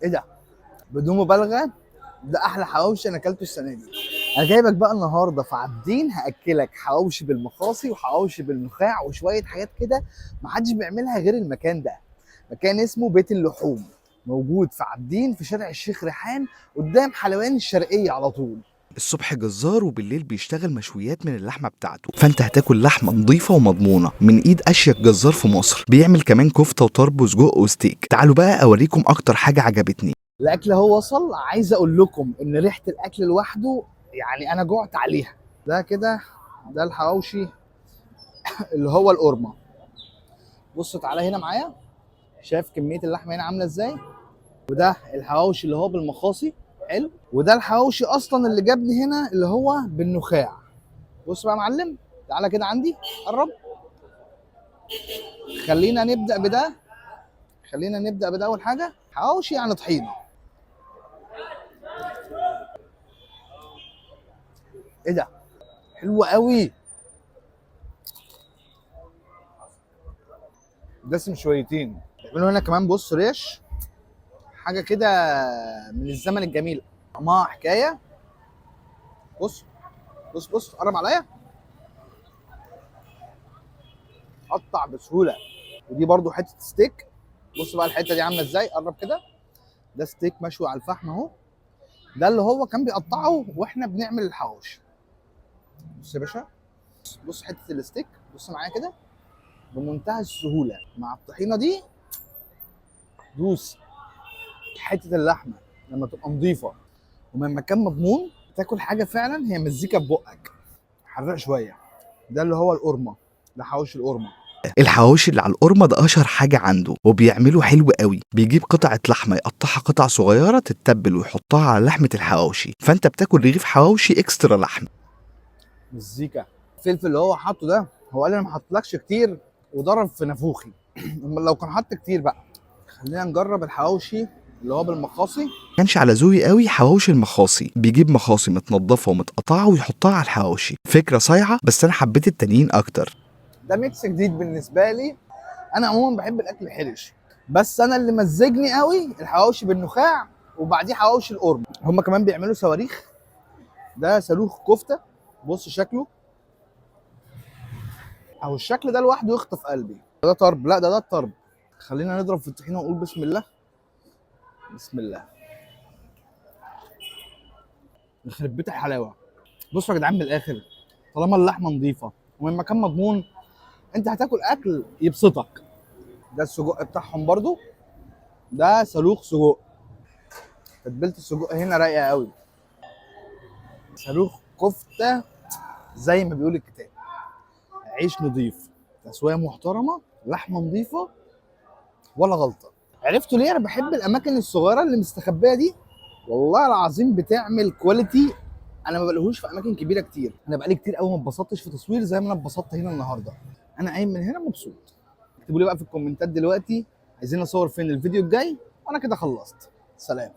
ايه ده؟ بدون مبالغه ده احلى حواوشي انا اكلته السنة دي. انا جايبك بقى النهارده في عابدين، هاكلك حواوشي بالمخاصي وحواوشي بالنخاع وشوية حاجات كده محدش بيعملها غير المكان ده. مكان اسمه بيت اللحوم، موجود في عابدين في شارع الشيخ ريحان قدام حلوان الشرقية على طول. الصبح جزار وبالليل بيشتغل مشويات من اللحمة بتاعته، فانت هتاكل لحمه نظيفة ومضمونه من ايد اشيك جزار في مصر. بيعمل كمان كفته وطرب وسجق وستيك. تعالوا بقى اوريكم اكتر حاجة عجبتني. الاكل هو وصل، عايز اقول لكم ان ريحه الاكل لوحده يعني انا جعت عليها. ده كده ده الحواوشي اللي هو القرمه. بص تعالى هنا معايا، شايف كمية اللحمة هنا عامله ازاي؟ وده الحواوشي اللي هو بالمخاصي، حلو. وده الحواوشي اصلا اللي جابني هنا اللي هو بالنخاع. بص بقى يا معلم، تعالى كده عندي، قرب. خلينا نبدا بده، خلينا نبدا بده. اول حاجة حواوشي يعني طحينه. ايه ده؟ حلو قوي، دسم شويتين. بيعملوا هنا كمان بص ريش، حاجة كده من الزمن الجميل، طعمها حكاية. بص بص بص، قرب عليا، قطع بسهولة. ودي برضو حتة ستيك. بص بقى الحتة دي عامله ازاي، قرب كده. ده ستيك مشوي على الفحم اهو، ده اللي هو كان بيقطعه واحنا بنعمل الحواوشي. بص يا باشا، بص حتة الستيك، بص معايا كده بمنتهى السهولة مع الطحينه دي. دوس حتة اللحمة لما تبقى نظيفة ومن مكان مضمون، تاكل حاجة فعلا هي مزيكا في بقك. حرق شوية. ده اللي هو القرمه، ده حواوشي القرمه. الحواوشي اللي على القرمه ده اشهر حاجة عنده، وبيعمله حلو قوي. بيجيب قطعه لحمه يقطعها قطع صغيرة تتبل ويحطها على لحمه الحواوشي، فانت بتاكل رغيف حواوشي extra لحم. مزيكا. الفلفل اللي هو حاطه ده، هو قال لي انا ما حطيتلكش كتير وضرب في نافوخي. امال لو كان حط كتير بقى. خلينا نجرب الحواوشي اللي هو بالمخاصي. كانش على ذوقي قوي حواوشي المخاصي. بيجيب مخاصي متنضفه ومتقطعه ويحطها على الحواوشي، فكرة صايعه، بس انا حبيت التانيين اكتر. ده mix جديد بالنسبة لي. انا عموما بحب الاكل الحرش، بس انا اللي مزجني قوي الحواوشي بالنخاع وبعديه حواوشي القرم. هما كمان بيعملوا صواريخ. ده صاروخ كفته، بص شكله، او الشكل ده لوحده يخطف قلبي. ده طرب، لا ده الطرب. خلينا نضرب في الطحينه ونقول بسم الله. بسم الله. يخرب بيت الحلاوة. بصوا يا جدعان، من الاخر طالما اللحمة نظيفة ومن مكان مضمون، انت هتاكل اكل يبسطك. ده السجق بتاعهم برضو، ده صاروخ سجق. تتبيله السجق هنا رايقة قوي. صاروخ كفته زي ما بيقول الكتاب، عيش نظيف، تسويه محترمه، لحمه نظيفة، ولا غلطه. عرفتوا ليه انا بحب الاماكن الصغيرة اللي مستخبيه دي؟ والله العظيم بتعمل quality انا ما بلاقيهوش في اماكن كبيرة كتير. انا بقالي كتير قوي ما اتبسطتش في تصوير زي ما انا اتبسطت هنا النهارده. انا قايم من هنا مبسوط. اكتبوا لي بقى في الكومنتات دلوقتي عايزين اصور فين الفيديو الجاي، وانا كده خلصت. سلام.